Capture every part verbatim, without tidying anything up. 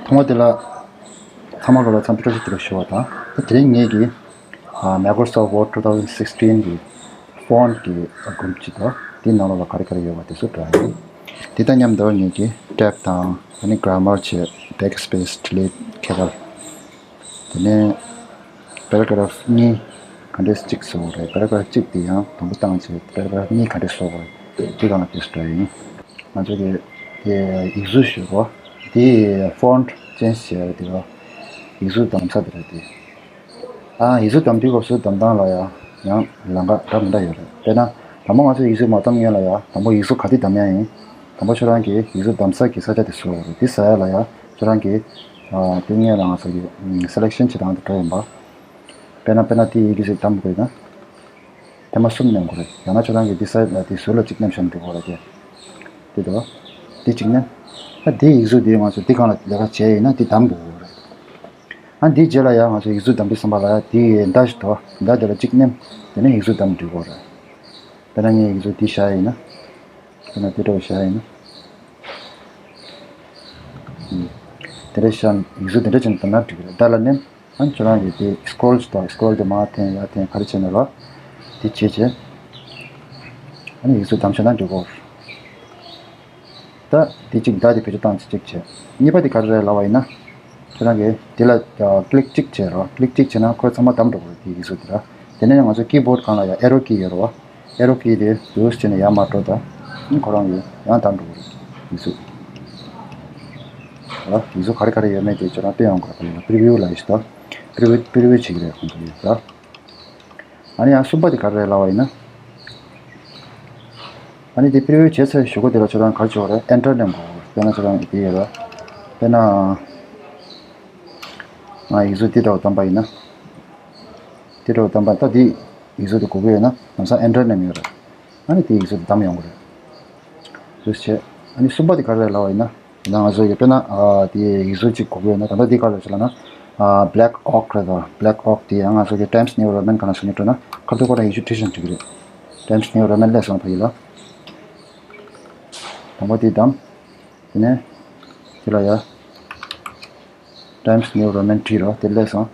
ཐོག་མ་དེ་ལ་ཚང་མ་ལོ་ལ་འཚམས་འདྲི་བཀྲ་ཤིས་བདེ་ལེགས་ཞུ་བ་དང་། དེ་རིང་ངེད་ཀྱིས་Microsoft Word two thousand sixteen གི་font གི་group ཅིག་དང་དེའི་ནང་ལོགས་ལ་ག་རེ་ག་རེ་ཡོད་པ་དེ་ཚོ་འགྲོ་ཡ་ཡིན། དེ་དང་མཉམ་དུ་ངེད་ཀྱིས་tab དང་ཨ་ནི་grammar བྱས། backspace delete ཁྱད་པར། དེ་ནས་paragraph གཉིས་ག་འདྲས་གཅིག་བཟོ་དགོས་རེད། paragraph གཅིག་དེ་ཡང་དང་པོ་བཏང་བྱས་paragraph གཉིས་ག་འདྲས་བཟོ་དགོས་རེད། དེ་གང་ལ་དེ་འདྲ་ཡིན། ང་ཚོ་གི་དེ་ཡིག་གཟུགས་ཞུ་གོ་དེ་font change བྱས་དེ་ག་ཡིག་གཟུགས་གདམ་ས་དེ་རེད་དེ། ཨ་ཡིག་གཟུགས་གདམ་དུས་སྐབས་སུ་གདམ་སྟངས་ལ་ཡང་ཡང་ལམ་ཁ་འདྲ་མི་འདྲ་ཡོད་རེད། དཔེར་ན་དང་པོ་ང་ཚོ་ཡིག་གཟུགས་མ་གདམ་སྔོན་ལ་ཡང་དང་པོ་ཡིག་གཟུགས་ག་དེ་གདམ་ཡ་ཡིན། དང་པོ་ཁྱོད་རང་གི་ཡིག་གཟུགས་གདམ་ས་གི་ས་ཆ་དེ་བཟོ་དགོས་རེད། དེ་ཟ་ཡ་ལ་ཡང་ཁྱོད་རང་གི་ཨ་དེ་སྔོན་ལ་ང་ཚོ་གི་selection བྱེད་སྟངས་དེ་འགྲོ་ཡིན་པ། དཔེར་ན་དཔེར་ན་དེ་ཡི་གེ་ཞིག་གདམ་དགོས་ན། ཐེངས་མ་གསུམ་མནན་དགོས་རེད། ཡང་ན་ཁྱོད་རང་གིས་འདི་ས་ལ་དེ་ཟུར་ལ་གཅིག་མནན་བཞག་ན་འགྲིག་གི་རེད་དེ། དེ་དོ། དེ་གཅིག་མནན། ད་དེ་ཡིག་གཟུགས་དེ་ང་ཚོ་འདི་སྒང་ལ་ལས་ཀ་བྱས་ཡིན་ན་དེ་གདམ་དགོས་རེད། ཨ་འདིའི་རྗེས་ལ་ཡང་ང་ཚོ་ཡིག་གཟུགས་གདམ་དུས་ཙམ་པ་ལ་ཡང་དེ་མདའ་ཞིག་དོ། མདའ་དེ་ལ་གཅིག་མནན། དེ་ནས་ཡིག་གཟུགས་གདམ་འགྲིག་གི་རེད། དཔེར་ན་ངས་ཡིག་གཟུགས་འདི་བཞག་ཡིན་ན། དཔེར་ན་དེ་འདྲ་བོ་བཞག་ཡིན་ན། དེ་འདྲ་བཞག་ཡིག་གཟུགས་དེ་འདྲ་བྱས་ན་གདམ་ན་འགྲིག་གི་རེད། མདའ་ལ་མནན། ཨ་ཁྱོད་རང་གིས་དེ་scroll ཞིག་དང་scroll དེ་མར་འཐེན་ཡར་འཐེན་ག་རེ་བྱས་ནས་རོ། དེ་བྱས་བྱས། ཨ་ནི་ཡིག་གཟུགས་གདམ་བྱས་ན་འགྲིག་གོ་ད་དེ་གཅིག་མདའ་དེ་བེད་སྤྱོད་བཏང་ཚེ་གཅིག་བྱས། གཉིས་པ་དེ་ག་རེ་རེད་ལབ་པ་ཡིན་ན། ཁྱོད་རང་གིས་དེ་ལ་click གཅིག་བྱས་རོ། click གཅིག་བྱས་ན་ཁོ་ཚང་མ་གདམ་འགྲོ་གི་རེད། དེ་ཡིག་གཟུགས་དེ་ར། དེ་ནས་ང་ཚོ་keyboard སྒང་ལ་ཡ་arrow key ཡོད་རེད་བ། arrow key དེ་use བྱས་ནས་ཡར་མར་འགྲོ་ད། ཨ་ཁོ་རང་གིས་ཡང་གདམ་འགྲོ་གི་རེད། ཡིག་གཟུགས། ཨ་ཡིག་གཟུགས་ག་རེ་ག་རེ་ཡོད་མེད་དེ་ཁྱོད་རང་སྟོན་ཡོང་གི་རེད། preview ལབ་ཡས་ཤིག་ད། preview preview བྱེད་ཀྱི་རེད། ཁོང་ཚོ་ཡོད་ད། ཨ་ནི་ཡང་གསུམ་པ་དེ་ག་རེ་རེད་ལབ་པ་ཡིན་ན། ཨ་ནི་དེ་preview བྱས་ཚར་གཞུག་གུ་དེ་ལ་ཁྱོད་རང་ག་རེ་བྱེད་དགོས་རེད། enter མནན་དགོས་རེད། དཔེར་ན་ཁྱོད་རང་གི་དེ་ཡོད་རེད། དཔེར་ན། ང་ཡིག་གཟུགས་དེ་འདྲ་བོ་བདམས་པ་ཡིན་ན། དེ་འདྲ་བོ་བདམས་པ་ད་དེ་ཡིག་གཟུགས་དེ་དགོས་ཀྱི་ཡོད་ན་ལམ་སང་enter མནན་ཡོད་རེད། ཨ་ནི་དེ་ཡིག་གཟུགས་དེ་བདམས་ཡོང་གི་རེད། འདུག་བྱས། ཨ་ནི་གསུམ་པ་དེ་ག་རེ་རེད་ལབ་པ་ཡིན་ན། ད་ང་ཚོ་གི་དཔེར་ན་ཨ་དེ་ཡིག་གཟུགས་གཅིག་དགོས་ཀྱི་ཡོད་ན་ད་ལྟ་འདི་ག་རེ་ཟེར་ལབ་ན། ཨ་black oak རེད་དོ། black oak དེ་ཡང་ང་ཚོ་གི་Times New Roman ག་ན་ཞུ་ནས་འགྲོ་ན་ཁ་ཐུག་ཁོ་རང་ཡིག་ཆུ་བྲིས་ཤིང་འགྲིག་གི་རེད། Times New Roman སླེབས་སོང་ཕ་གི་ལ། དང་པོ་དེ་བདམས། དེ་ནས་དེ་ལ་ཡ་Times New Roman བྲིས་རོགས། དེ་སླེབས་སོང་།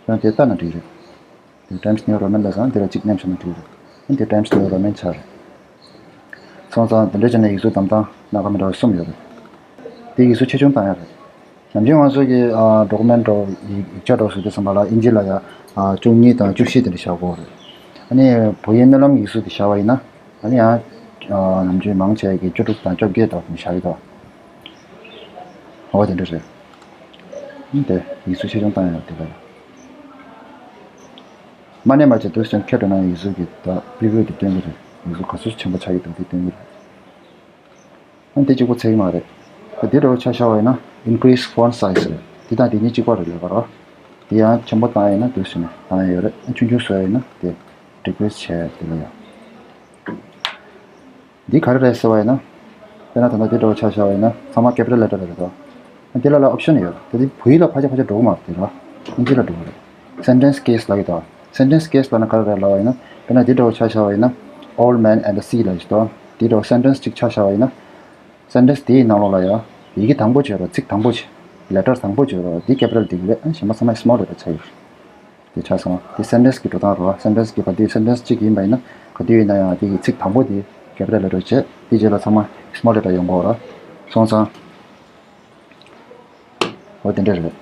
ཁྱོད་དེ་ལྟ་ན་འགྲིག་གི་རེད། དེ་Times New Roman ལ་སང་དེ་ལ་གཅིག་མནན་བྱས་ན་འགྲིག་རེད། དེ་Times New Roman ཆགས་རེད། སོང་ཙང་དེ་འདྲ་བྱས་ན་ཡིག་གཟུགས་གདམ་སྟངས་སྣ་ཁ་མི་འདྲ་བ་གསུམ་ཡོད་རེད། དེ་ཡིག་གཟུགས་ཆེ་ཆུང་བཏང་ཡ་རེད། ནམ་རྒྱུན་ང་ཚོ་གི་ཨ་document འདྲ་བོ་ཡིག་ཡིག་ཆ་འདྲ་བོ་བཟོ་དུས་ཙམ་པ་ལ་ཨིན་ཇི་ལ་ཡ་ཨ་བཅུ་གཉིས་དང་བཅུ་བཞི་དེ་འདྲ་བཞག་དགོས་རེད། ཨ་ནི་བོད་ཡིག་སྨོན་ལམ་ཡིག་གཟུགས་དེ་བཞག་པ་ཡིན་ན་ཨ་ནི་ཡང་ཨ་ནམ་རྒྱུན་མང་ཆེ་གི་བཅུ་དྲུག་དང་བཅོ་བརྒྱད་དང་བཞག་གི་འདུག་འོ་དེ་འདྲ་རེད། ཨ་ནི་དེ་ཡིག་གཟུགས་ཆེ་ཆུང་བཏང་ཡ་དེ་ག་རེད། མ་ནས་མ་བྱས་དུས་ཙམ་ཁྱེད་འགྲོ་ན་ཡིག་གཟུགས་ཀྱི་ད་preview དེ་སྟོན་གྱི་རེད། ཡིག་གཟུགས་ག་ཚོད་ཆེན་པོ་ཆགས་ཀྱི་འདུག་དེ་སྟོན་གྱི་རེད། ཨ་དེ་གཅིག་པོ་ཚད་ཀྱི་མ་རེད། ད་དེ་འདྲ་བོ་ཆ་བཞག་པ་ཡིན་ན་increase font size རེད། དེ་དང་དེ་གཉིས་གཅིག་པ་རེད་ལབ་པ་རོ། དེ་ཡང་ཆེན་པོ་བཏང་ཡིན་ན་དུས་ཙམ་ནས་བཏང་ཡ་ཡོད་རེད། ཨ་ཆུང་ཆུང་བཟོ་ཡ་ཡིན་ན་དེ་decrease བྱས་དེ་ལ་ཡ། འདི་ག་རེ་རེད་ཟེར་བ་ཡིན་ན། དཔེར་ན་ད་ལྟ་འདི་འདྲ་བོ་ཆ་བཞག་པ་ཡིན་ན་ཚང་མ་capital letter རེད་དོ། འདི་ལ་ལ་option ཡོད། ད་འདི་བོད་ཡིག་ལ་ཕལ་ཆེར་ཕལ་ཆེར་འགྲོ་གི་མ་རེད་དེ་ར། ཨིན་ཇི་ལ་འགྲོ་གི་རེད། sentence case ལབ་ཀྱི་དོ། sentence case ལབ་ན་ག་རེ་རེད་ལབ་པ་ཡིན་ན། དཔེར་ན་འདི་འདྲ་བོ་ཆ་བཞག་པ་ཡིན་ན། Old Man and the Sea ལབ་ཀྱི་དོ། འདི་འདྲ་བོ་sentence གཅིག་ཆ་བཞག་པ་ཡིན་ན། sentence དེའི་ནང་ལོགས་ལ་ཡ། ཡི་གེ་དང་པོ་བྱས་ར་ཚིག་དང་པོ་བྱས། letter དང་པོ་བྱས་ར་འདི་capital དེ་གི་རེད། ཨ་གཞན་པ་ཚང་མ་small letter ཆགས་ཡོད། དེ་ཆགས་སོང་། དེ་sentence གི་འགྲོ་སྟངས་རེད་བ། sentence གི་ག་དུས་sentence གཅིག་ཡིན་པ་ཡིན་ན་ག་དུས་ཡིན་ན་ཡང་དེ་གི་ཚིག་དང་པོ་དེ་capital letter བྱས། དེ་རྗེས་ལ་ཚང་མ་small letter ཡོང་གི་ཡོད་རེད། སོང་ཙང་འོ་དེ་འདྲ་རེད།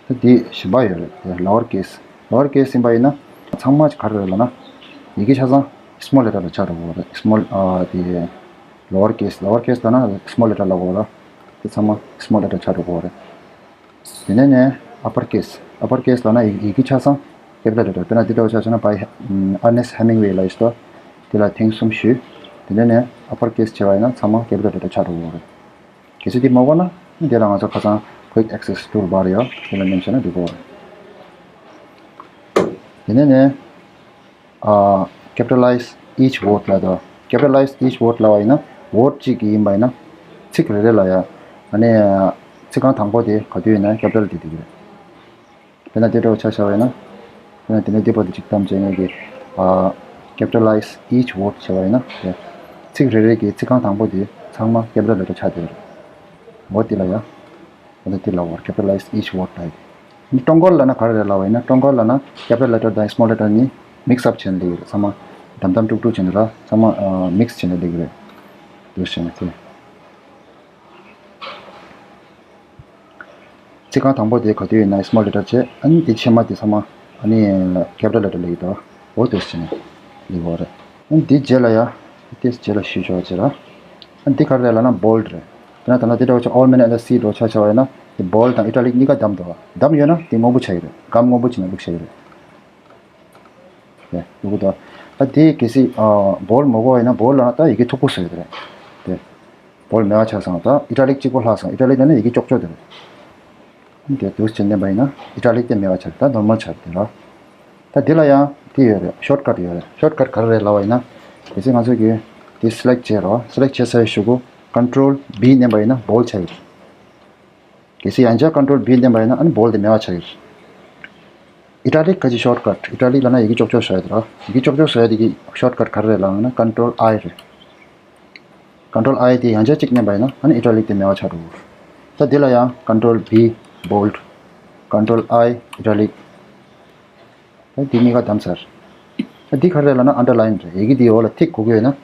ད་དེ་གཞན་པ་ཡོད་རེད། དེ་lower case lower case ཡིན་པ་ཡིན་ན་ཚང་མ་ག་རེ་རེད་ལབ་ན་ཡི་གེ་ཆ་ཚང་small letter ལ་ཆགས་འགྲོ་གི་ཡོད་རེད། small ཨ་དེ་lower case lower case ལབ་ན་small letter ལབ་དགོས་རེད། དེ་ཚང་མ་small letter ཆགས་འགྲོ་གི་ཡོད་རེད། དེ་ནས་ནས་upper case upper case ལབ་ན་ཡི་ཡི་གེ་ཆ་ཚང་capital letter དཔེར་ན་འདི་འདྲ་བོ་ཆ་བཞག་ན་by Ernest Hemingway ལབ་ཡོད་དོ། དེ་ལ་ཐེངས་གསུམ་ཞུས། དེ་ནས་ནས་upper case བྱས་པ་ཡིན་ན་ཚང་མ་capital letter ཆགས་འགྲོ་གི་ཡོད་རེད། གལ་སྲིད་དེ་མ་དགོས་ན་དེ་ལ་ང་ཚོ་ཁ་སང་quick access toolbar ཡོད། དེ་ལ་མནན་བྱས་ན་འགྲིག་གི་ཡོད་རེད། དེ་ནས་ནས། ཨ། capitalize each word ལབ་དོ། capitalize each word ལབ་པ་ཡིན་ན་word གཅིག་གི་ཡིན་པ་ཡིན་ན་ཚིག་རེ་རེ་ལ་ཡ། ཨ་ནི་ཚིག་རྐང་དང་པོ་དེ་ག་དུས་ཡིན་ན་capital དེ་འགྲིག་གི་རེད། དཔེར་ན་དེ་འདྲ་བོ་ཆ་བཞག་པ་ཡིན་ན། དཔེར་ན་དེ་ནས་དེ་བར་དུ་གཅིག་གཏམ་བྱས་ངེས་ཀྱི། ཨ། capitalize each word བྱས་པ་ཡིན་ན་དེ། ཚིག་རེ་རེ་གི་ཚིག་རྐང་དང་པོ་དེ་ཚང་མ་capital letter ཆགས་བསྡད་ཡོད་རེད། འོ་དེ་ལ་ཡ། ད་འདི་ལ་བར། Capitalize each word type. ཀྲོང་ཀོར་ལབ་ན་ག་རེ་རེད་ལབ་པ་ཡིན་ན། ཀྲོང་ཀོར་ལབ་ན་capital letter དང་small letter གཉིས་mix up བྱས་ནས་སླེབས་ཀྱི་རེད། ཚང་མ་འགྲམ་འགྲམ་དཀྲུག་དཀྲུག་བྱས་ནས་ར། ཚང་མ་mix བྱས་ནས་སླེབས་ཀྱི་རེད། འདུག་བྱས་ནས་དེ། ཚིག་རྐང་དང་པོ་དེ་ག་དུས་ཡིན་ན་small letter བྱས། ཨ་ནི་དེ་ཕྱི་མ་དེ་ཚང་མ་ཨ་ནི་capital letter སླེབས་ཀྱི་འདུག་འོ་དེ་བྱས་ནས་སླེབས་ཀྱི་རེད། ཨ་ནི་དེ་རྗེས་ལ་ཡ། དེ་རྗེས་ལ་ཞུས་ཆོག་ཅེས་ར། ཨ་ནི་དེ་ག་རེ་རེད་ལབ་ན་bold རེད། དཔེར་ན་ད་ལྟ་དེ་འདྲ་བྱས་Alt Minus L C འདྲ་བྱས་བྱས་པ་ཡིན་ན་དེ་bold དང་italic གཉིས་ཀ་བདམས་འདུག་བདམས་ཡོད་ན་དེ་སྔོན་པོ་ཆགས་ཀྱི་རེད། སྒམ་སྔོན་པོ་བྱས་ནས་བླུགས་བྱས་ཀྱི་རེད། དེ་ཡག་པོ་འདུག་ད་དེ་གལ་སྲིད་bold མ་དགོས་པ་ཡིན་ན་bold ལབ་ན་ད་ཡི་གེ་མཐུག་པོ་བཟོས་ཡོད་རེད། དེ་bold མེད་པ་ཆགས་སོང་། ད་italic གཅིག་པོ་ལྷག་སོང་། italic ལབ་ན་ཡི་གེ་ཀྱོག་ཀྱོག་དེ་རེད། དེ་འདུག་སེ་བྱས་ནས་བསྟན་པ་ཡིན་ན་italic དེ་མེད་པ་ཆགས། ད་normal ཆགས་དེ་ར། ད་འདི་ལ་ཡང་དེ་ཡོད་རེད། shortcut ཡོད་རེད། shortcut ག་རེ་རེད་ལབ་པ་ཡིན་ན། གལ་སྲིད་ང་ཚོ་གིས་དེ་select བྱས་རོགས། select བྱས་ཚར་བའི་གཞུག་གུ་control B མནན་པ་ཡིན་ན་bold ཆགས་ཡོད་རེད། གལ་སྲིད་ཡང་བསྐྱར་control B མནན་པ་ཡིན་ན་ཨ་ནི་bold དེ་མེད་པ་ཆགས་ཡོད་རེད། italic ག་ཅིག shortcut། italic ལབ་ན་ཡི་གེ་ཀྱོག་ཀྱོག་བཟོ་ཡ་དེ་ར། ཡི་གེ་ཀྱོག་ཀྱོག་བཟོ་ཡ་དེ་གི་shortcut ག་རེ་རེད་ལབ་ན་control I རེད། control I དེ་ཡང་བསྐྱར་གཅིག་མནན་པ་ཡིན་ན་ཨ་ནི་italic དེ་མེད་པ་ཆགས་འགྲོ་གི་རེད། ད་འདི་ལ་ཡང་control B bold, control I italic ད་འདི་གཉིས་ཀ་བདམས་ཚར། ད་འདི་ག་རེ་རེད་ལབ་ན་underline རེད། ཡི་གེ་འདིའི་འོག་ལ་ཐིག་དགོས་ཀྱི་ཡོད་ན།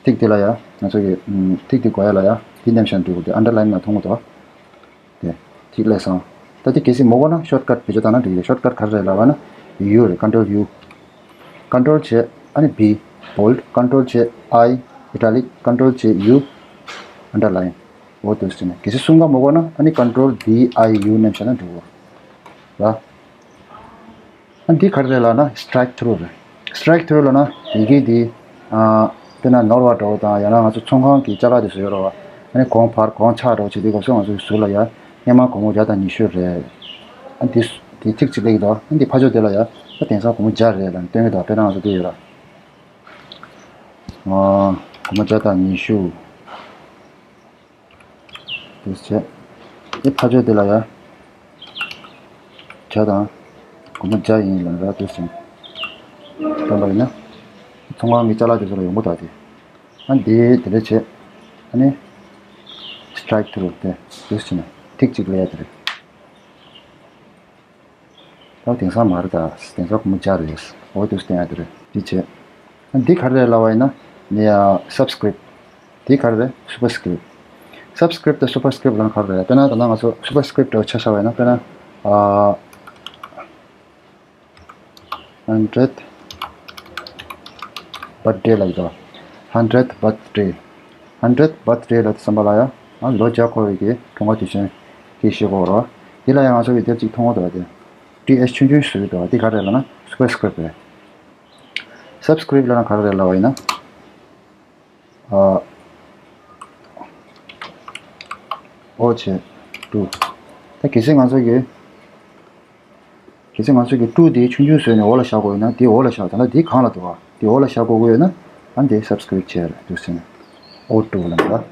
ཐིག་འདི་ལ་ཡ། ང་ཚོ་གི་ཨམ། ཐིག་འདི་དགོས་ཡ་ལ་ཡ། འདི་མནན་བཞག་ན་འགྲིག་གི་རེད། དེ་underline ལ་མཐོང་གི་འདུག་དེ་ཐིག་ལ་སོང་། ད་འདི་གལ་སྲིད་མ་དགོས་ན་shortcut བེད་སྤྱོད་བཏང་ན་འགྲིག་གི་རེད། shortcut ག་རེ་རེད་ལབ་ན་U རེད། control U. control བྱས་ཨ་ནི་B bold, control བྱས་I italic, control བྱས U underline. འོ་དེ་འདྲ་བྱས་ནས་གལ་སྲིད་གསུམ་ཀ་མ་དགོས་ན་ཨ་ནི་control B I U མནན་བཞག་ན་འགྲིག་གི་རེད། ཨ་འདི་ག་རེ་རེད་ལབ་ན་strike through རེད། strike through ལབ་ན་ཡི་གེ་འདི། ཨ། དཔེར་ན་ནོར་བ་འདྲ་བོ་དང་ཡང་ན་ང་ཚོ་ཚོང་ཁང་གི་ཅ་ལག་དེ་བཟོ་ཡོད་རེད་བ། ཨ་ནི་གོང་འཕར་གོང་ཆག་འདྲ་བོ་བྱེད་དུས་སྐབས་སུ་ང་ཚོ་གི་ཟུར་ལ་ཡ། སྔས་མ་སྒོར་མོ་བརྒྱ་དང་ཉི་ཤུ་རེད། ཨ་འདི་འདི་ཐིག་གཅིག་སླེབས་ཀྱི་འདུག་ཨ་འདི་ཕར་ཕྱོགས་དེ་ལ་ཡ། ཨ་དེང་སང་སྒོར་མོ་བརྒྱ་རེད་ལབ་ནས་སྟོན་གྱི་འདུག་དཔེར་ན་ང་ཚོ་འདི་ཡོད་ར། ཨ། སྒོར་མོ་བརྒྱ་དང་ཉི་ཤུ། དེ་བྱས། དེ་ཕར་ཕྱོགས་དེ་ལ་ཡ། བརྒྱ་དང་། སྒོར་མོ་བརྒྱ་ཡིན་ལབ་ར་དེ་བྱས། བཏོན་པ་ཡིན་ན། ཚོང་ཁང་གི་ཅ་ལག་དེ་ཚོ་ལ་ཡོང་གི་འདུག་དེ། ཨ་འདི་དེ་འདྲ་བྱས། ཨ་ནི། strike through དེ་དེ་བྱས་ནས་ཐིག་གཅིག་ལབ་ཡ་དེ་རེད། ད་དེང་སང་མ་རེད་ད། དེང་སང་སྒོར་མོ་བརྒྱ་རེད། འོ་དེ་བསྟན་ཡ་དེ་རེད། དེ་བྱས། འདི་ག་རེ་རེད་ལབ་པ་ཡིན་ན། ནི་ཡ། subscript དེ་ག་རེ་རེད། superscript superscript དང་superscript ལབ་ན་ག་རེ་རེད། དཔེར་ན་ད་ལྟ་ང་ཚོ་superscript འདྲ་བོ་ཆ་བཞག་པ་ཡིན་ན། དཔེར་ན། ཨ། hundred birthday ལབ་ཀྱི་འདུག hundred birthday hundred birthday ལབ་དུས་ཙམ་པ་ལ་ཡ། ཨ་ལོ་བརྒྱ་འཁོར་བའི་གི་གྲངས་ཀ་དེ་བཞིན་གྱི་ཤེས་དགོས་རེད། དེ་ལ་ཡང་ང་ཚོ་གི་དེབ་ཅིག་མཐོང་གི་འདུག་དེ་ཏི་ཨེཆ་ཆུང་ཆུང་བཟོས་ཀྱི་འདུག་དེ་ག་རེ་རེད་ལབ་ན་superscript རེད། superscript ལབ་ན་ག་རེ་རེད་ལབ་པ་ཡིན་ན། ཨ། ཨོ་ཆེ། ཏུ། ད་གལ་སྲིད་ང་ཚོ་གི། གལ་སྲིད་ང་ཚོ་གི་ཏུ་དེ་ཆུང་ཆུང་བཟོས་ནས་འོག་ལ་བཞག་དགོས་ཡོད་ན། དེ་འོག་ལ་བཞག་ད་ལྟ་དེ་སྒང་ལ་འདུག་ག་དེ་འོག་ལ་བཞག་དགོས་ཀྱི་ཡོད་ན། ཨ་དེ་subscript བྱས་རེད་འདུག་ཟེར་ནས། ཨོ་ཏུ་ལབ་ན།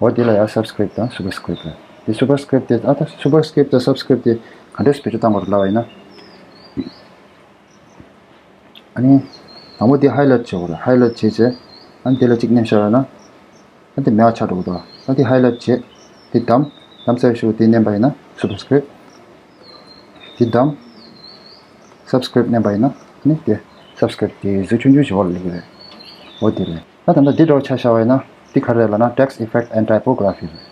འོ་དེ་ལ་ཡང་superscript དང་superscript རེད། དེ་superscript དེ་ཨ་ད་superscript དང་subscript དེ་ག་འདྲས་སེ་བེད་སྤྱོད་བཏང་དགོས་རེད་ལབ་པ་ཡིན་ན། ཨ་ནི། དང་པོ་དེ་highlight བྱེད་དགོས་རེད། highlight བྱས་རྗེས། ཨ་ནི་དེ་ལ་གཅིག་མནན་བཞག་ཡོད་ན། ཨ་ནི་དེ་མེད་པ་ཆགས་འགྲོ་གི་འདུག་ཨ་ནི་དེ་highlight བྱས། དེ་བདམས། བདམས་ཚར་ཞུ་དེ་མནན་པ་ཡིན་ན་superscript དེ་བདམས། subscript མནན་པ་ཡིན་ན། ཨ་ནི་དེ་subscript དེ་གཟུགས་ཆུང་ཆུང་ཞིག་འོག་ལ་སླེབས་ཀྱི་རེད། འོ་དེ་རེད། ད་ད་ལྟ་འདི་འདྲ་བོ་ཆ་བཞག་པ་ཡིན་ན། འདི་ག་རེ་རེད་ལབ་ན་text effect and typography རེད།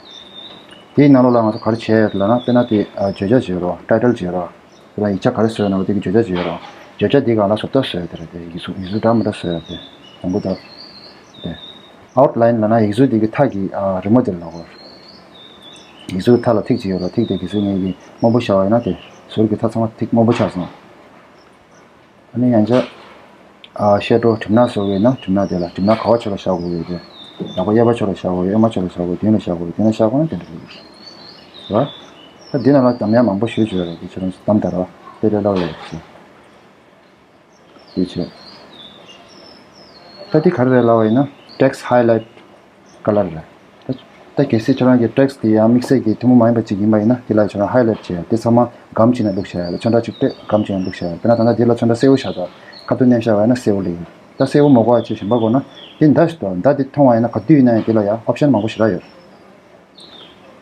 དེའི་ནང་ལོགས་ལ་ང་ཚོ་ག་རེ་བྱས་ཡོད་ལབ་ན། དཔེར་ན་དེ་ཨ་བརྗོད་བྱ་བརྗོད་རོགས། title བརྗོད་རོགས། དེ་ལ་ཡིག་ཆ་ག་རེ་བཟོས་ཡོད་ན་འོ་དེ་གི་བརྗོད་བྱ་བརྗོད་རོགས། བརྗོད་བྱ་དེའི་སྒང་ལ་བཟོ་ལྟ་བཟོས་ཡོད་དེ་རེད། དེ་ཡིག་གཟུགས་ཡིག་གཟུགས་འདྲ་མི་འདྲ་བཟོས་ཡོད་དེ། དང་པོ་ད། དེ། outline ལབ་ན་ཡིག་གཟུགས་དེ་གི་མཐའ་གི་ཨ་རི་མོ་དེ་ལ་ལབ་དགོས། ཡིག་གཟུགས་མཐའ་ལ་ཐིག་ཅིག་ཡོད་རོགས། ཐིག་དེ་གི་གཟུགས་ངེས་ཀྱི་སྔོན་པོ་བཞག་པ་ཡིན་ན་དེ་ཟུར་གི་མཐའ་ཚང་མ་ཐིག་སྔོན་པོ་ཆགས་སོང་། ཨ་ནི་ཡང་བསྐྱར། ཨ་shadow གྲིབ་ནག་བཟོ་དགོས་ཡོད་ན་གྲིབ་ནག་དེ་ལ། གྲིབ་ནག་ག་པར་ཕྱོགས་ལ་བཞག་དགོས་ཡོད་དེ། ལག་པ་གཡས་པ་ཕྱོགས་ལ་བཞག་དགོས་ཡོད། གཡོན་མ་ཕྱོགས་ལ་བཞག་དགོས་ཡོད། མདུན་ལ་བཞག་དགོས་ཡོད། མདུན་ལ་བཞག་དགོས་ན་དེ་འདྲ་རེད། རེད་བ། ད་འདི་ནང་ལ་གདམ་ཡག་མང་པོ་ཞེ་པོ་ཅིག་ཡོད་རེད། དེ་ཁྱེད་རང་ཚོ་གདམ་དང་ར་བ། དེ་འདྲ་ལབ་ཡོད་རེད། དེ་བྱས། ད་འདི་ག་རེ་རེད་ལབ་པ་ཡིན་ན་text highlight color རེད། ད་ད་གལ་སྲིད་ཁྱེད་རང་གི་text དེ་ཡང་དམིགས་བསལ་གྱི་ཐུན་མོང་མ་ཡིན་པ་ཅིག་ཡིན་པ་ཡིན་ན། དེ་ལ་ཁྱེད་རང་highlight བྱས། དེ་ཚང་མ་སྒམ་གཅིག་ནང་བླུགས་བཞག་ཡ་ལ། ཚོན་ཁྲ་གཅིག་སྤྲད། སྒམ་གཅིག་ནང་བླུགས་བཞག་ཡ་ལ། དཔེར་ན་ད་ལྟ་འདི་ལ་ཚོན་ཁྲ་སེར་པོ་བཞག་དང་། ཁ་ཐུག་མནན་བཞག་པ་ཡིན་ན་སེར་པོ་སླེབས་ཡོད། ད་སེར་པོ་མ་དགོས་པ་བྱས་གཞན་པ་དགོས་ན། དེ་མདའ་ཞིག་འདུག་མདའ་དེ་མཐོང་བ་ཡིན་ན་ག་དུས་ཡིན་ན་ཡང་དེ་ལ་ཡང་option མང་པོ་ཞེ་དྲག་ཡོད།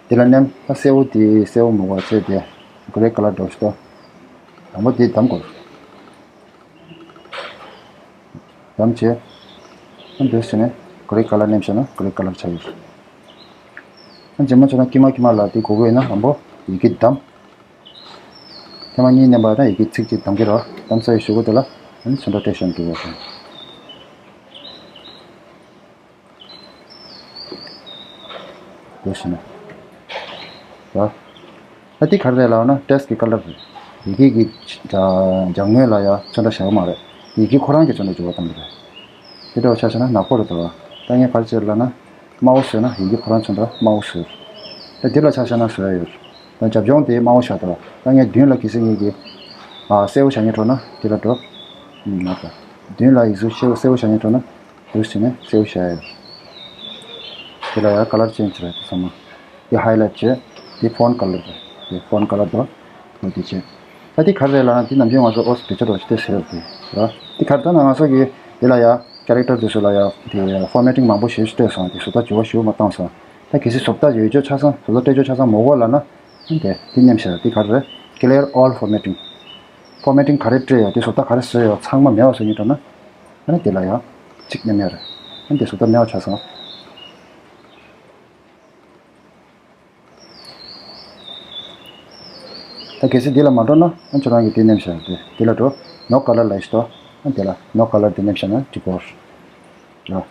དེ་ལ་མནན། ད་སེར་པོ་དེ་སེར་པོ་མི་དགོས་བྱས་ཏེ་grey colour་འདྲ་ཞིག་ཏུ། དང་པོ་དེ་བདམས་དགོས། བདམས་བྱས། ཨ་འདུག་བྱས་ནས་grey colour་མནན་བྱས་ན་grey colour་ཆགས་ཡོད། ཨ་རྗེས་མ་བྱས་ན་དཀྱིལ་མ་དཀྱིལ་མ་ལ་དེ་དགོས་ཀྱི་ཡོད་ན་དང་པོ་ཡི་གེ་བདམས། ཐེངས་མ་གཉིས་མནན་པ་དང་ཡི་གེ་ཚིག་གཅིག་བདམས་ཀྱི་རེད། བདམས་ཚར་བའི་གཞུག་གུ་དེ་ལ་ཨ་ནི་ཚོན་ཁྲ་སྤྲད་བཞག་འགྲོ་བ་རེད། འདུག་བྱས་ནས། ཡ། ད་འདི་ག་རེ་རེད་ལབ་ན་text་གི་colour་རེད། ཡི་གེ་གི་ཨ་ལྗང་སྔོན་ལ་ཡ་ཚོན་ཁྲ་བཞག་གི་མ་རེད། ཡི་གེ་ཁོ་རང་གི་ཚོན་ཁྲ་འགྱུར་བ་གཏོང་གི་རེད། དེ་འདྲ་བ་ཆ་བཞག་ན་ནག་པོ་རེད་དོ། ད་ངས་ག་རེ་བྱས་ལབ་ན། དམར་པོ་བཟོས་ན་ཡི་གེ་ཁོ་རང་ཚོན་ཁྲ་དམར་པོ་བཟོས། ད་འདི་ལ་ཆ་བཞག་ན་བཟོ་ཡ་ཡོད། ད་རྒྱབ་ལྗོངས་དེ་དམར་པོ་བཞག་དོ། ད་ངས་མདུན་ལ་གལ་སྲིད་ངེད་ཀྱི་ཨ་སེར་པོ་བཞག་སྙིང་བྲོ་ན་དེ་ལ་འགྲོ། ཨུམ་མ་རེད། མདུན་ལ་ཡིག་གཟུགས་སེར་པོ་སེར་པོ་བཞག་སྙིང་བྲོ་ན། འདུག་བྱས་ནས་སེར་པོ་བཞག་ཡ་ཡོད། དེ་ལ་ཡང་colour change་རེད་དེ་ཚང་མ། དེ་highlight་བྱས། དེ་font colour་རེད། དེ་font colour་དང་། འོ་དེ་བྱས། ད་དེ་ག་རེ་རེད་ལབ་ན་དེ་ནམ་རྒྱུན་ང་ཚོ་ཨོ་སི་བེད་སྤྱོད་འདྲ་ཞིག་དེ་ཟེར་དེ་ར། དེ་ག་རེ་ད་ན་ང་ཚོ་གི་དེ་ལ་ཡང་character་དེ་ཚོ་ལ་ཡང་དེ་formatting་མང་པོ་ཞེ་ཞིག་སྤྲད་སོང་། དེ་བཟོ་ལྟ་འགྱུར་བ་ཞེ་པོ་མ་བཏང་སོང་། ད་གལ་སྲིད་བཟོ་ལྟ་ཡོད་ཆོག་ཆ་ཚང་བཟོ་ལྟ་སྤྲད་ཆོག་ཆ་ཚང་མ་དགོས་ལབ་ན། དེ་དེ་མཉམ་བཞག་དེ་ག་རེ་རེད། clear all formatting། formatting་ག་རེ་སྤྲད་ཡོད་དེ་བཟོ་ལྟ་ག་རེ་བཟོས་ཡོད་ཚང་མ་མེད་པ་བཟོ་སྙིང་བྲོ་ན། ཨ་ནི་དེ་ལ་ཡང་གཅིག་མཉམ་ཡ་རེད། ཨ་ནི་དེ་བཟོ་ལྟ་མེད་པ་ཆགས་སོང་། ད་གལ་སྲིད་འདི་ལ་མ་འགྲོ་ན་ཨ་ཁྱོད་རང་གིས་དེ་མནན་བཞག་དེ་འདི་ལ་འགྲོ། no colour་ལ་ཡིས་ཏོ། ཨ་དེ་ལ་no colour་དེ་མནན་བཞག་ན་འགྲིག་གོ། ད་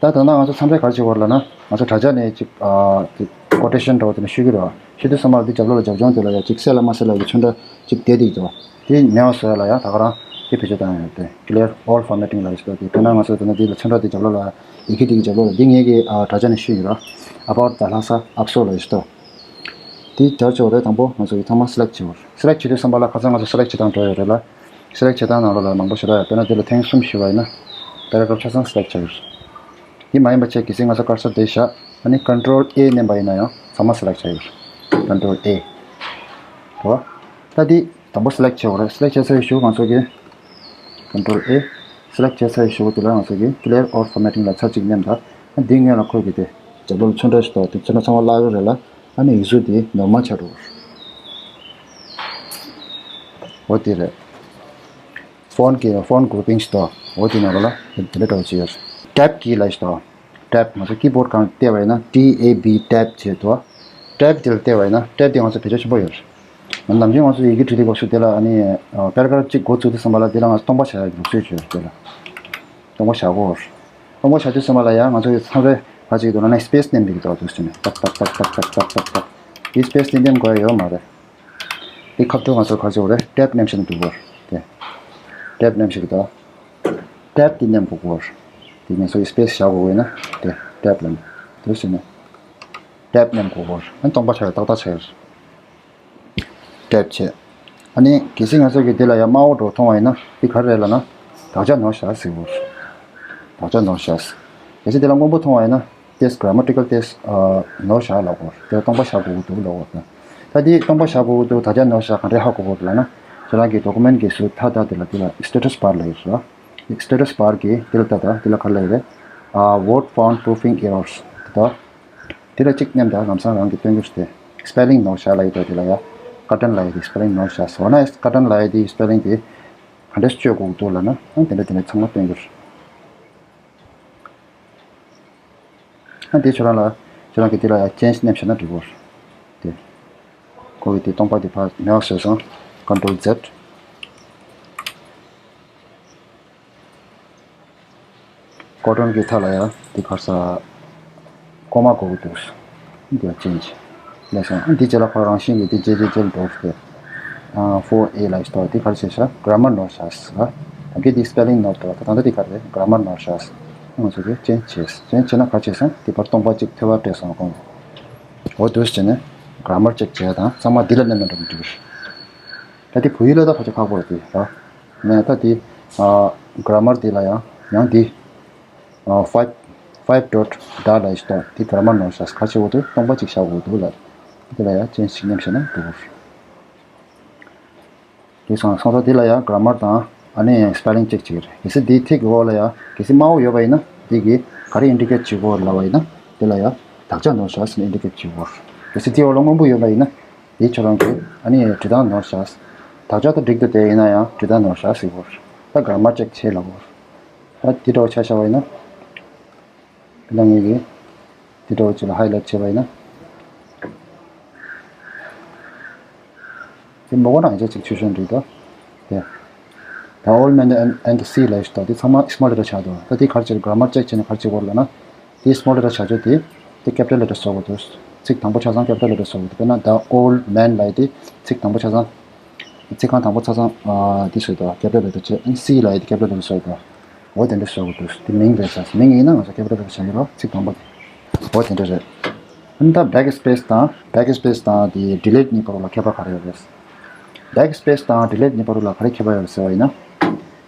ད་ལྟ་ང་ཚོ་མཚམས་རེ་ག་རེ་བྱེད་དགོས་རེད་ལབ་ན། ང་ཚོ་དྲ་རྒྱ་ནས་ཅིག་ཨ་ཅིག་quotation་འདྲ་བོ་དེ་འདྲ་ཤོད་ཀྱི་རེད་བ། ཤོད་དུས་ཙམ་པ་ལ་འདི་རྒྱབ་ལོགས་ལ་རྒྱབ་ལྗོངས་དེ་ལ་ཡ་ཅིག་གསལ་ལ་མ་གསལ་ལ་གི་ཚོན་ཁྲ་ཅིག་བསྡད་འདུག་དོ། དེ་མེད་པ་བཟོ་ཡ་ལ་ཡ་ད་ག་རང་དེ་བེད་སྤྱོད་བཏང་ཡ་ཡོད་དེ། clear all formatting་ལ་ཡིས་ཏོ། དེ་དཔེར་ན་ང་ཚོ་དེ་ན་འདི་ལ་ཚོན་ཁྲ་དེ་རྒྱབ་ལོགས་ལ་ཡི་གེ་དེ་གི་རྒྱབ་ལོགས་ལ་འདི་ངེད་ཀྱི་ཨ་དྲ་རྒྱ་ནས་ཤོད་ཡིན་ར། about the Lhasa Apso་ལ་ཡིས་ཏོ། དེ་སྦྱར་ཆོག་རེད། དང་པོ་ང་ཚོ་ཡི་ཐོག་མ་select་བྱེད་དགོས། select་བྱེད་དུས་ཙམ་པ་ལ་ཁ་སང་ང་ཚོ་select་བྱེད་སྟངས་འགྲོ་ཡོད་རེད་ལ། select་བྱེད་སྟངས་ནང་ལོགས་ལ་མང་པོ་ཞེ་དྲག་ཡོད། དཔེར་ན་དེ་ལ་ཐེངས་གསུམ་ཞུས་པ་ཡིན་ན། paragraph་ཆ་ཚང་select་བྱ་ཡོད། དེ་མ་ཡིན་པ་བྱས་གལ་སྲིད་ང་ཚོ་cursor་དེ་བཞག་ཨ་ནི་control A་མནན་པ་ཡིན་ན་ཡང་ཚང་མ་select་བྱ་ཡོད། control A། དོ། ད་དེ་དང་པོ་select་བྱེད་དགོས་རེད། select་བྱས་ཚར་བའི་གཞུག་ང་ཚོ་གི་control A། select་བྱས་ཚར་བའི་གཞུག་དེ་ལ་ང་ཚོ་གི་clear all formatting་ལ་ཚར་གཅིག་མནན་ད། ཨ་འདི་སྔོན་ལ་ཁོ་གི་དེ་རྒྱབ་ལོགས་ལ་ཚོན་ཁྲ་ཞིག་འདུག་དེ་ཚོན་ཁྲ་ཚང་མ་བརླག་གི་རེད་ལ། ཨ་ནི་ཡིག་གཟུགས་དེ་normal་ཆགས་འགྲོ། འོ་དེ་རེད། font་གི་font grouping་ཞིག་འདུག་འོ་དེ་ནང་ལ་དེ་འདྲ་འདྲ་བོ་ཅིག་ཡོད། tab་གི་ལ་ཞིག་འདུག tab་ང་ཚོ་keyboard་སྒང་བལྟས་པ་ཡིན་ན་T A B tab་བྱས་འདུག tab་དེ་ལ་བལྟས་པ་ཡིན་ན་tab་དེ་ང་ཚོ་བེད་སྤྱོད་ཆེན་པོ་ཡོད། ནམ་རྒྱུན་ང་ཚོ་ཡི་གེ་འབྲི་དུས་སྐབས་སུ་དེ་ལ་ཨ་ནི་paragraph་གཅིག་འགོ་བཙུགས་དུས་ཙམ་པ་ལ་དེ་ལ་ང་ཚོ་སྟོང་པ་བྱ་ཡག་གི་ལུགས་སྲོལ་ཅིག་ཡོད་དེ་ལ། སྟོང་པ་བཞག་གོ། སྟོང་པ་བཞག་དུས་ཙམ་པ་ལ་ཡང་ང་ཚོ་ཡི་མཚམས་རེ་ཕར་ཅིག་འདུག་ན་ནི་space་མནན་པའི་གི་འདུག་དུས་ཙམ་ནས་ཏག་ཏག་ཏག་ཏག་ཏག་ཏག་དེ་space་དེ་མནན་དགོས་ཡ་ཡོད་མ་རེད། དེ་ཁ་ཐུག་ང་ཚོ་ག་ཚོད་རེད། tab་མནན་བྱས་ནས་འདུག་གོ། དེ་tab་མནན་བྱས་གི་འདུག tab་དེ་མནན་དགོས་གོ། དེ་ནས་ཚོ་space་བཞག་དགོས་ཡོད་ན་དེ་tab་ལ་འདུག་ཟེར་ནས་tab་མནན་དགོས་གོ། ཨ་ནི་སྟོང་པ་ཆགས་ཡོད། ཏག་ཏག་ཆགས་ཡོད། tab་བྱས། ཨ་ནི་གལ་སྲིད་ང་ཚོ་གི་དེ་ལ་ཡང་དམར་པོ་འདྲ་མཐོང་བ་ཡིན་ན་དེ་ག་རེ་རེད་ལབ་ན། དག་ཆ་ནོར་བཞག་ཟེར་གོ། དག་ཆ་ནོར་བཞག་གལ་སྲིད་དེ་ལ་སྔོན་པོ་མཐོང་བ་ཡིན་ན་text grammatical text་ནོར་བཞག་ལབ་གོ། དེ་ལ་སྟོང་པ་བཞག་དགོས་ཀྱི་འདུག་ལབ་གོ། ད་དེ་སྟོང་པ་བཞག་དགོས་ཀྱི་འདུག་དག་ཆ་ནོར་བཞག་ག་འདྲས་ཧ་གོ་དགོས་ལབ་ན། ཁྱེད་རང་གི་document་གི་ཟུར་མཐའ་དག་དེ་ལ་དེ་ལ་status bar་ལབ་ཡོད་རེད། status bar་གི་དེ་ལ་ལྟ་དང་དེ་ལ་ག་རེ་ལབ་ཡོད་རེད། ཨ་word font proofing errors་དེ་དང་། དེ་ལ་གཅིག་མཉམ་དུ་ལམ་སང་རང་གི་སྟོན་རྒྱུ་ཞིག་སྟེ། spelling་ནོར་བཞག་ལབ་ཡོད་དོ། དེ་ལ་ཡ། ཀ་ཏན་ལབ་ཡོད་དེ་spelling་ནོར་བཞག་སོང་ན་ཀ་ཏན་ལབ་ཡོད་དེ་spelling་དེ་ག་འདྲས་བཅོས་དགོས་འདུག་ལབ་ན་ཨ་དེ་འདྲ་དེ་འདྲ་ཚང་མ་སྟོན་རྒྱུ་རེད། ཨ་དེ་ཁྱོད་རང་ལ་ཁྱོད་རང་གི་དེ་ལ་ཡ་change་མནན་བྱས་ན་འགྲིག་གོ། དེ་ཁོ་གི་དེ་སྟོང་པ་དེ་ཕར་མེད་པ་བཟོས་སོང་། control Z། ཀོ་ཏོན་གྱི་མཐའ་ལ་ཡང་འདི་གར་ས་ཀོ་མ་དགོས་ཀྱི་འདུག་འདི་ཡང་ཅན་གྱི་ལས་སོང་། འདི་རྗེས་ལ་ཕར་རང་བཞིན་གྱི་འདི་རྗེས་རྗེས་རྗེས་འགྲོ་སྟེ། ཨ་ཕོར་ཨེ་ལ་ཡིས་ཏོ་འདི་གར་བྱས་ཤག grammar་ནོར་ཤག་ཟེར། ད་གིན་འདི་spelling་ནོར་འདུག་ད་ད་འདི་གར་རེད། grammar་ནོར་ཤག་ཟེར། ང་ཚོ་གིས་ཅན་བྱས། ཅན་བྱས་ན་ག་བྱས་སོང་། འདི་ཕར་སྟོང་པ་གཅིག་ཐོལ་པ་སྤྲད་སོང་ཁོང་། འོ་འདུག་བྱས་ནས་grammar་check་བྱས་དང་ཚང་མ་འདི་ལ་མནན་ན་འགྲོ་མི་འགྲིག་གི་རེད། ད་འདི་བོད་ཡིག་ལ་ད་ཕལ་ཆེར་ཁག་པོ་རེད་འདི་ར། ནས་ད་འདི་ཨ་grammar་འདི་ལ་ཡང་ཡང་འདི། ཨ་five five dot da་ལ་ཡིས་ཏོ་འདི་grammar་ནོར་ཤག་ཁ་ཆེ་བོ་དེ་སྟོང་པ་གཅིག་བཞག་དགོས་འདུག་ལ། འདི་ལ་ཡང་ཅན་ཞིག་མཉམ་བྱས་ན་འདུག་འདི་སོང་སོང་ཙང་འདི་ལ་ཡང་grammar་དང་ཨ་ནི་spelling་check་བྱེད་ཀྱི་རེད། གལ་སྲིད་འདི་ཐིག་གི་འོག་ལ་ཡང་གལ་སྲིད་དམར་པོ་ཡོད་པ་ཡིན་ན་འདི་གི་ག་རེ་indicate་བྱེད་དགོས་ལབ་པ་ཡིན་ན་འདི་ལ་ཡང་དག་ཆ་ནོར་ཤག་ཟེར་ནས་indicate་བྱེད་དགོས། གལ་སྲིད་དེའི་འོག་ལ་སྔོན་པོ་ཡོད་པ་ཡིན་ན། དེ་ཁྱོད་རང་གིས་ཨ་ནི་འབྲི་སྟངས་ནོར་བཞག་དག་ཆ་དང་འགྲིག་འདུག་དེ་ཡིན་ན་ཡང་འབྲི་སྟངས་ནོར་བཞག་ཟེར་གོ། ད་གྷ་ར་མར་ཅེག་བྱེད་ལབ་གོ། ད་དེ་འདྲ་བོ་ཆ་བཞག་པ་ཡིན་ན། ཁྱེད་རང་གིས་དེ་འདྲ་བོ་ཅིག་ལ་ཧའི་ལའིཊ་བྱས་པ་ཡིན་ན། དེ་མོ་གོ་ན་ཡང་ཅིག་ཆུ་ཤོན་འགྲིག་འདུག་དེ། The old man and, and the sea ལབ་ཞིག་འདུག་དེ་ཚང་མ་སི་མོལ་ལེ་ཊར་ཆགས་འདུག་ད་དེ་ག་རེ་བྱེད། གྷ་ར་མར་ཅེག་བྱས་ནས་ག་རེ་བྱེད་དགོས་ལབ་ན། དེ་སི་མོལ་ལེ་ཊར་བྱ་རྒྱུ་དེ། དེ་ཀེ་པི་ཊལ་ལེ་ཊར་བཟོ་དགོས་འདུག་ཚིག་དང་པོ་ཆ་ཚང་ཀེ་པི་ཊལ་ལེ་ཊར་བཟོ་དགོས་འདུག་དཔེར་ན། The old man ལབ་ཡས་དེ་ཚིག་དང་པོ་ཆ་ཚང་། ཚིག་རྐང་དང་པོ་ཆ་ཚང་། ཨ། དེ་བཟོས་འདུག་ཀེ་པི་ཊལ་ལེ་ཊར་བྱས། ཨ་ནི་སི་ལབ་ཡས་དེ་ཀེ་པི་ཊལ་ལེ་ཊར་བཟོས་འདུག་འོ་དེ་འདྲ་བཟོ་དགོས་འདུག་དེ་མིང་རེད་ཟེར། མིང་ཡིན་ན་ང་ཚོ་ཀེ་པི་ཊལ་ལེ་ཊར་བྱ་གི་རེད། ཚིག་དང་པོ་དེ། འོ་དེ་འདྲ་རེད། ཨ་ནི་ད་བེག་སི་པེ་སི་དང་། བེག་སི་པེ་སི་དང་དེ་ཌི་ལིཊ་གཉིས་བར་ལ་ཁྱད་པར་ག་རེ་ཡོད་རེད། བེག་སི་པེ་སི་དང་ཌི་ལིཊ་གཉིས་བར་ལ་ག་རེ་ཁྱད་པར་ཡོད་རེད་ཟེར་བ་ཡིན་ན།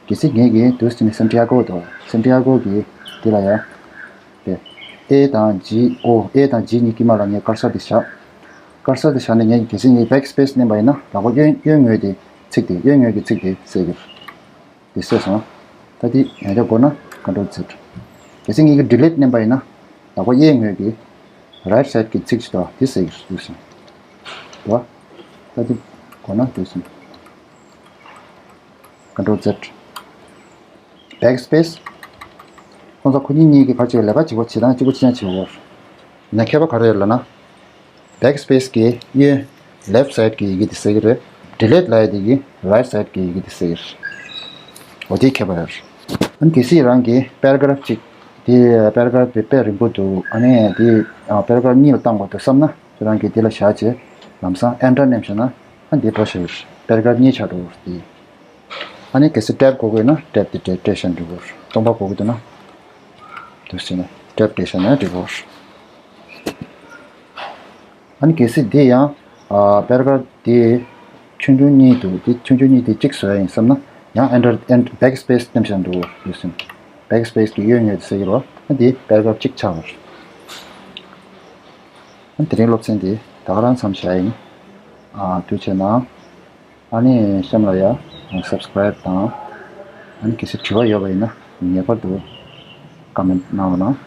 གལ་སྲིད་ངེད་ཀྱིས་དུས་ཚོད་ནི་སན་ཏི་ཡ་གོ་དང་སན་ཏི་ཡ་གོ་གི་དེ་ལ་ཡ། དེ། ཨེ་དང་ཇི། ཨོ། ཨེ་དང་ཇི་གཉིས་དཀྱིལ་མ་ལ་ངས་ཀར་སར་དེ་བཞག་ཀར་སར་དེ་བཞག་ནས་ངས་གལ་སྲིད་ངས་བེག་སི་པེ་སི་མནན་པ་ཡིན་ན། ལག་པ་གཡོན་གཡོན་ངོས་དེ་ཚིག་དེ། གཡོན་ངོས་ཀྱི་ཚིག་དེ་གསལ་གྱི་རེད། དེ་གསལ་སོང་། ད་དེ་ཡང་བསྐྱར་དགོས་ན་ཀོན་ཊོལ་ཛེཌ། གལ་སྲིད་ངས་ཀྱི་ཌི་ལིཊ་མནན་པ་ཡིན་ན། ལག་པ་གཡས་ངོས་ཀྱི་རའིཊ་སའིཌ་ཀྱི་ཚིག་ཅིག་འདུག་དེ་གསལ་གྱི་རེད། དེ་གསལ་སོང་། འདུག་ད་དེ་དགོས་ན་དེ་གསལ། ཀོན་ཊོལ་ཛེཌ། བེག་སི་པེ་སི། ཁོང་ཚོ་ཁོ་གཉིས་གཉིས་ཀྱི་ཕར་ཕྱོགས་ལས་ཀ་བྱེད་པ་བྱེད་སྟངས་གཅིག་པ་གཅིག་རྐྱང་བྱེད་དགོས། ཡིན་ན་ཁྱད་པར་ག་རེ་ཡོད་ལབ་ན། བེག་སི་པེ་སི་གི་གཡོན་ལེཕ་སའིཌ་ཀྱི་ཡི་གེ་དེ་གསལ་གྱི་རེད། ཌི་ལིཊ་ལབ་ཡ་དེ་གི་རའིཊ་སའིཌ་ཀྱི་ཡི་གེ་དེ་གསལ་གྱི་རེད། འོ་དེ་ཁྱད་པར་ཡོད་རེད། ཨ་ནི་གལ་སྲིད་རང་གི་པེ་ར་གྷ་རཕ་གཅིག་དེ་པེ་ར་གྷ་རཕ་དེ་དཔེ་རིང་པོ་འདུག་ཨ་ནི་དེ་པེ་ར་གྷ་རཕ་གཉིས་ལ་བཏང་དགོས་འདུག་བསམ་ན། ཁྱེད་རང་གིས་དེ་ལ་བཞག་བྱས་ལམ་སང་ཨེན་ཊར་མནན་བཞག་ན། ཨ་འདི་འགྲོ་ཤེས། པེ་ར་གྷ་རཕ་གཉིས་ཆགས་འགྲོ་གི་རེད། ཨ་ནི་གལ་སྲིད་ཊེབ་དགོས་ཀྱི་ཡོད་ན་ཊེབ་དེ་སྤྲད་སྤྲད་བཞག་ན་འགྲིག་གི་རེད། སྟོང་པ་དགོས་ཀྱི་འདུག་ན། དེ་བྱས་ནས་ཊེབ་སྤྲད་བཞག་ན་འགྲིག་གི་རེད། ཨ་ནི་གལ་སྲིད་འདི་ཡང་ཨ་པེ་ར་གྷ་རཕ་དེ་ཆུང་ཆུང་གཉིས་འདུག་དེ་ཆུང་ཆུང་གཉིས་དེ་གཅིག་བཟོ་ཡ་ཡིན་བསམ་ན། ཡང་ཨེན་ཊར་ཨེན་བེག་སི་པེ་སི་མནན་བཞག་ན་འགྲིག་གི་རེད། དེ་བྱས་ནས་བེག་སི་པེ་སི་གི་གཡོན་ངོས་དེ་གསལ་གྱི་རེད། ཨ་འདི་པེ་ར་གྷ་རཕ་གཅིག་ཆགས་པ་རེད། ཨ་དེ་རིང་སློབ་ཚན་འདི་ད་ག་རང་མཚམས་བཞག་ཡིན། ཨ་ཐུགས་རྗེ་གནང་། ཨ་ནི་གཤམ་ལ་ཡ་སབ་སི་ཀ་རའིབ་དང་། ཨ་ནི་གལ་སྲིད་དྲི་བ་ཡོད་པ་ཡིན་ན་ངེས་པར་དུ་ཀོ་མེན་ཊི་གནང་རོགས་གནང་།